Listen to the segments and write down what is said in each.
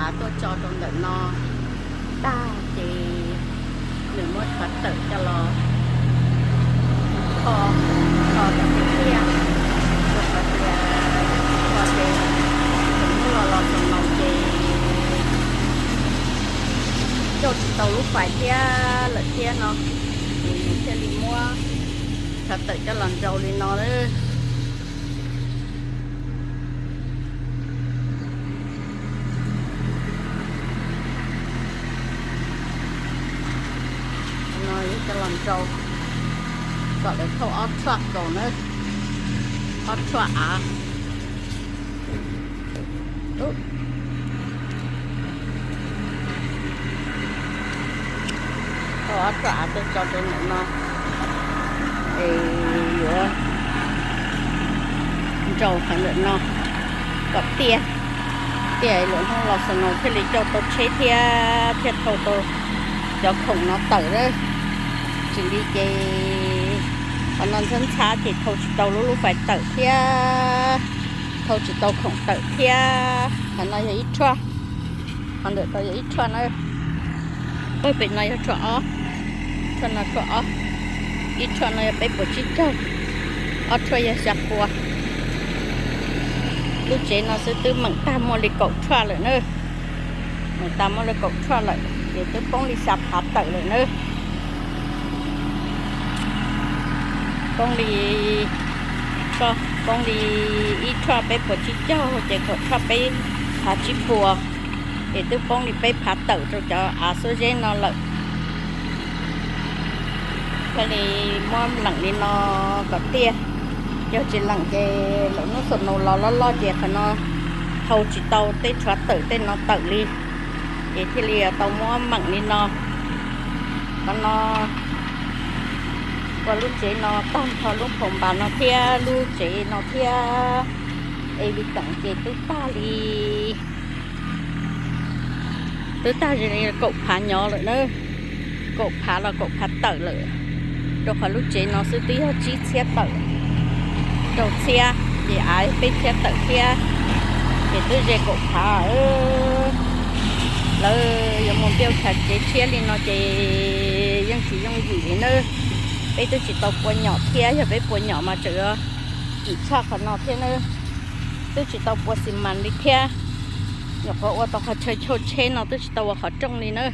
av tuaj tso rau ntawm no tag ces nws muab tshuav tawm coj los kho, kho cov tiaj, rau qhov tias kho ces thaum hnub los los xaus no ces coj tsis tau lub fais thiab lawm thiab no, ces nws thiaj li muab tshuav tawm coj los nrau li no. No yog coj los nrau kom lawv thauj ob tshuaj kaus na, ob tshuaj av. Thauj ob tshuaj av tuaj tso rau ntawm no es yuav nrau qhov ntawm no kom tiaj, tiaj lawm hnub los xaus no thiaj li coj tau tsheb thiab thiaj thauj tau cov khoom no tawm lawm. Tsis li ces qhov no ntxhab ntxhab ces thauj tsis tau lub lub fais tawm thiab, thauj tsis tau khoom tawm thiab. Qhov no yog ib tshuaj, qhov ntawm no yog ib tshuaj na, pem no yog tshuaj ob, tshuaj no tshuaj ob, ib tshuaj no yog peb puas tsib caug, ob tshuaj yog xya pua. Lub tsev no xwb twb meem tag muaj li kaum tshuaj lawm na, meem tag muaj li kaum tshuaj lawm ces twb poob li xya phav tawm lawm na. Poob li, poob li ib tshuaj peb puas tsib caug ces kaum tshuaj peb phav tsib pua, ces twb poob li peb phav tawm rau cov av xuab zeb no lawm. Thiaj li muab leem li no kom tiaj, yog tsis leem ces lawm hnub snow los loj loj ces qhov no thauj tsis tau tej tshuav tawm tej no tawm li, ces thiaj li tau muab meem li no. Qhov no ua lub tsev no tag nrho lub phaum npas no thiab lub tsev no thiab, es vim teem ces twb tag li, twb tag li kaum phav nyob lawm na, kaum phav los kaum phav tawm lawm. Rau qhov lub tsev no xwb twb yog tsib txhiab tawm, rau txhiab ces av peb txhiab tawm thiab, ces twb ze kaum phav. Lawv yuav mus npiaj chav tsev tshiab li no ces yeej tsis yooj yim li na. Peb twb tsis tau pua nyom thiab, yog peb pua nyom mas tseem yuav kim tshaj qhov no thiab na. Twb tsis tau pua xi mas li thiab, nyuam qhuav ua tau qhov chaw chau tsheb no twb tsis tau ua qhov rooj li na.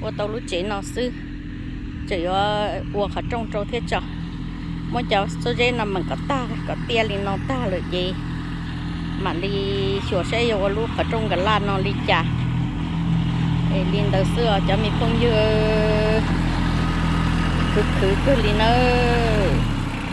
Ua tau lub tsev no xwb, tseem yuav ua qhov rooj rau thiab tso. Muab cov xuab zeb no meem kom tag kom tiaj li no tag lawm ces mam li xyuas saib yuav ua lub qhov rooj nkas laj no li cas. Es li ntawd xwb os cov me phooj ywg, khwv khwv kawg li nawb.